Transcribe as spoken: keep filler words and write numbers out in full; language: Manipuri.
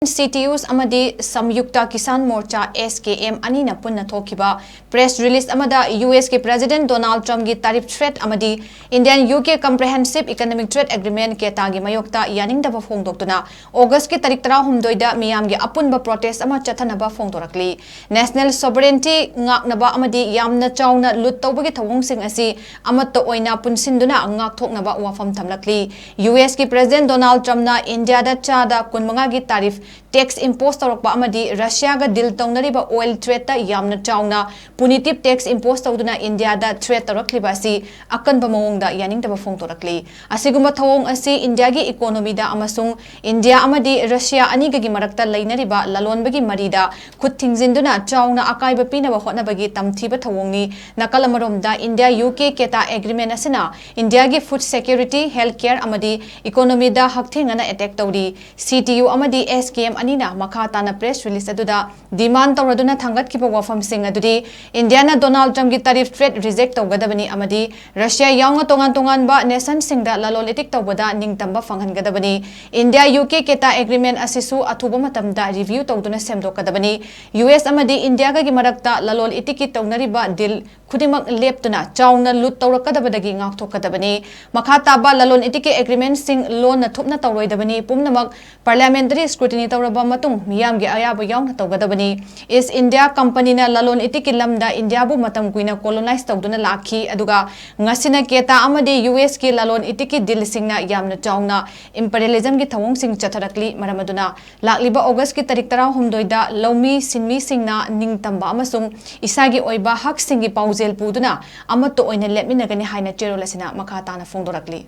ꯁꯤ ꯇꯤ ꯌꯨꯁ ꯑꯃꯗꯤ Samyukta Kisan ꯃꯣꯔꯆꯥ, S K M, ꯑꯅꯤꯅ ꯄꯨꯟꯅ ꯊꯣꯛꯈꯤꯕ press release ꯑꯃꯗ U S ꯀꯤ President Donald Trumpꯀꯤ tariff threat ꯑꯃꯗꯤ Indian U K Comprehensive Economic Trade Agreement, ꯀꯦꯇꯥꯒꯤ ꯃꯥꯌꯣꯛꯇ ꯌꯥꯅꯤꯡꯗꯕ ꯐꯣꯡꯗꯣꯛꯇꯨꯅ Augustꯀꯤ ꯇꯥꯔꯤꯛ ꯇꯔꯥꯍꯨꯝꯗꯣꯏꯗ ꯃꯤꯌꯥꯝꯒꯤ ꯑꯄꯨꯟꯕ protest ꯑꯃ ꯆꯠꯊꯅꯕ ꯐꯣꯡꯗꯣꯔꯛꯂꯤ꯫ National sovereignty ꯉꯥꯛꯅꯕ ꯑꯃꯗꯤ ꯌꯥꯝꯅ ꯆꯥꯎꯅ ꯂꯨꯠ ꯇꯧꯕꯒꯤ ꯊꯧꯑꯣꯡꯁꯤꯡ ꯑꯁꯤ ꯑꯃꯠꯇ ꯑꯣꯏꯅ ꯄꯨꯟꯁꯤꯟꯗꯨꯅ ꯉꯥꯛꯊꯣꯛꯅꯕ ꯋꯥꯐꯝ ꯊꯝꯂꯛꯂꯤ꯫ U S ꯀꯤ President Donald Trumpꯅ ꯏꯟꯗꯤꯌꯥꯗ ꯆꯥꯗ ꯀꯨꯟꯃꯉꯥꯒꯤ tariff tax impose ꯇꯧꯔꯛꯄ ꯑꯃꯗꯤ ꯔꯁꯤꯌꯥꯒ deal ꯇꯧꯅꯔꯤꯕ oil tradeꯇ ꯌꯥꯝꯅ ꯆꯥꯎꯅ punitive tax impose ꯇꯧꯗꯨꯅ ꯏꯟꯗꯤꯌꯥꯗ threat ꯇꯧꯔꯛꯂꯤꯕ ꯑꯁꯤ ꯑꯀꯟꯕ ꯃꯑꯣꯡꯗ ꯌꯥꯅꯤꯡꯗꯕ ꯐꯣꯡꯗꯣꯔꯛꯂꯤ꯫ ꯑꯁꯤꯒꯨꯝꯕ ꯊꯧꯑꯣꯡ ꯑꯁꯤ ꯏꯟꯗꯤꯌꯥꯒꯤ economyꯗ ꯑꯃꯁꯨꯡ ꯏꯟꯗꯤꯌꯥ ꯑꯃꯗꯤ ꯔꯁꯤꯌꯥ ꯑꯅꯤꯒꯒꯤ ꯃꯔꯛꯇ ꯂꯩꯅꯔꯤꯕ ꯂꯂꯣꯟꯕꯒꯤ ꯃꯔꯤꯗ ꯈꯨꯠ ꯊꯤꯡꯖꯤꯟꯗꯨꯅ ꯆꯥꯎꯅ ꯑꯀꯥꯏꯕ ꯄꯤꯅꯕ ꯍꯣꯠꯅꯕꯒꯤ ꯇꯝꯊꯤꯕ ꯊꯧꯑꯣꯡꯅꯤ꯫ ꯅꯥꯀꯜ ꯑꯃꯔꯣꯝꯗ, India U K ꯀꯦꯇꯥ agreement ꯑꯁꯤꯅ ꯏꯟꯗꯤꯌꯥꯒꯤ food security, health care ꯑꯃꯗꯤ economyꯗ ꯍꯛꯊꯦꯡꯅꯅ attack ꯇꯧꯔꯤ꯫ C T U ꯑꯃꯗꯤ S K M ꯑꯅꯤꯅ ꯃꯈꯥ ꯇꯥꯅ press release ꯑꯗꯨꯗ demand ꯇꯧꯔꯗꯨꯅ ꯊꯥꯡꯒꯠꯈꯤꯕ ꯋꯥꯐꯝꯁꯤꯡ ꯑꯗꯨꯗꯤ ꯏꯟꯗꯤꯌꯥꯅ Donald Trumpꯀꯤ tariff threat reject ꯇꯧꯒꯗꯕꯅꯤ ꯑꯃꯗꯤ ꯔꯁꯤꯌꯥ ꯌꯥꯎꯅ ꯇꯣꯉꯥꯟ ꯇꯣꯉꯥꯟꯕ nationꯁꯤꯡꯗ ꯂꯂꯣꯟ ꯏꯇꯤꯛ ꯇꯧꯕꯗ ꯅꯤꯡꯇꯝꯕ ꯐꯪꯍꯟꯒꯗꯕꯅꯤ꯫ India U K ꯀꯦꯇꯥ agreement ꯑꯁꯤꯁꯨ ꯑꯊꯨꯕ ꯃꯇꯝꯗ review ꯇꯧꯗꯨꯅ ꯁꯦꯝꯗꯣꯛꯀꯗꯕꯅꯤ꯫ U S ꯑꯃꯗꯤ ꯏꯟꯗꯤꯌꯥꯒꯒꯤ ꯃꯔꯛꯇ ꯂꯂꯣꯟ ꯏꯇꯤꯛꯀꯤ ꯇꯧꯅꯔꯤꯕ deal ꯈꯨꯗꯤꯡꯃꯛ ꯂꯦꯞꯇꯨꯅ ꯆꯥꯎꯅ ꯂꯨꯠ ꯇꯧꯔꯛꯀꯗꯕꯗꯒꯤ ꯉꯥꯛꯊꯣꯛꯀꯗꯕꯅꯤ꯫ ꯃꯈꯥ ꯇꯥꯕ ꯂꯂꯣꯟ ꯏꯇꯤꯛꯀꯤ agreementꯁꯤꯡ ꯂꯣꯟꯅ ꯊꯨꯞꯅ ꯇꯧꯔꯣꯏꯗꯕꯅꯤ꯫ ꯄꯨꯝꯅꯃꯛ parliamentary scrutiny ꯇꯧꯔꯕ ꯃꯇꯨꯡ ꯃꯤꯌꯥꯝꯒꯤ ꯑꯌꯥꯕ ꯌꯥꯎꯅ ꯇꯧꯒꯗꯕꯅꯤ꯫ East India Companyꯅ ꯂꯂꯣꯟ ꯏꯇꯤꯛꯀꯤ ꯂꯝꯗ ꯏꯟꯗꯤꯌꯥꯕꯨ ꯃꯇꯝ ꯀꯨꯏꯅ colonize ꯇꯧꯗꯨꯅ ꯂꯥꯛꯈꯤ, ꯑꯗꯨꯒ ꯉꯁꯤꯅ ꯀꯦꯇꯥ ꯑꯃꯗꯤ U Sꯀꯤ ꯂꯂꯣꯟ ꯏꯇꯤꯛꯀꯤ dealꯁꯤꯡꯅ ꯌꯥꯝꯅ ꯆꯥꯎꯅ imperialismꯒꯤ ꯊꯧꯑꯣꯡꯁꯤꯡ ꯆꯠꯊꯔꯛꯂꯤ꯫ ꯃꯔꯝ ꯑꯗꯨꯅ ꯂꯥꯛꯂꯤꯕ Augustꯀꯤ ꯇꯥꯔꯤꯛ ꯇꯔꯥꯍꯨꯝꯗꯣꯏꯗ ꯂꯧꯃꯤ ꯁꯤꯟꯃꯤꯁꯤꯡꯅ ꯅꯤꯡꯇꯝꯕ ꯑꯃꯁꯨꯡ ꯏꯁꯥꯒꯤ ꯑꯣꯏꯕ ꯍꯛꯁꯤꯡꯒꯤ ꯄꯥꯎꯖꯦꯜ ꯄꯨꯗꯨꯅ ꯑꯃꯠꯇ ꯑꯣꯏꯅ ꯂꯦꯞꯃꯤꯟꯅꯒꯅꯤ ꯍꯥꯏꯅ ꯆꯦꯔꯣꯜ ꯑꯁꯤꯅ ꯃꯈꯥ ꯇꯥꯅ ꯐꯣꯡꯗꯣꯔꯛꯂꯤ꯫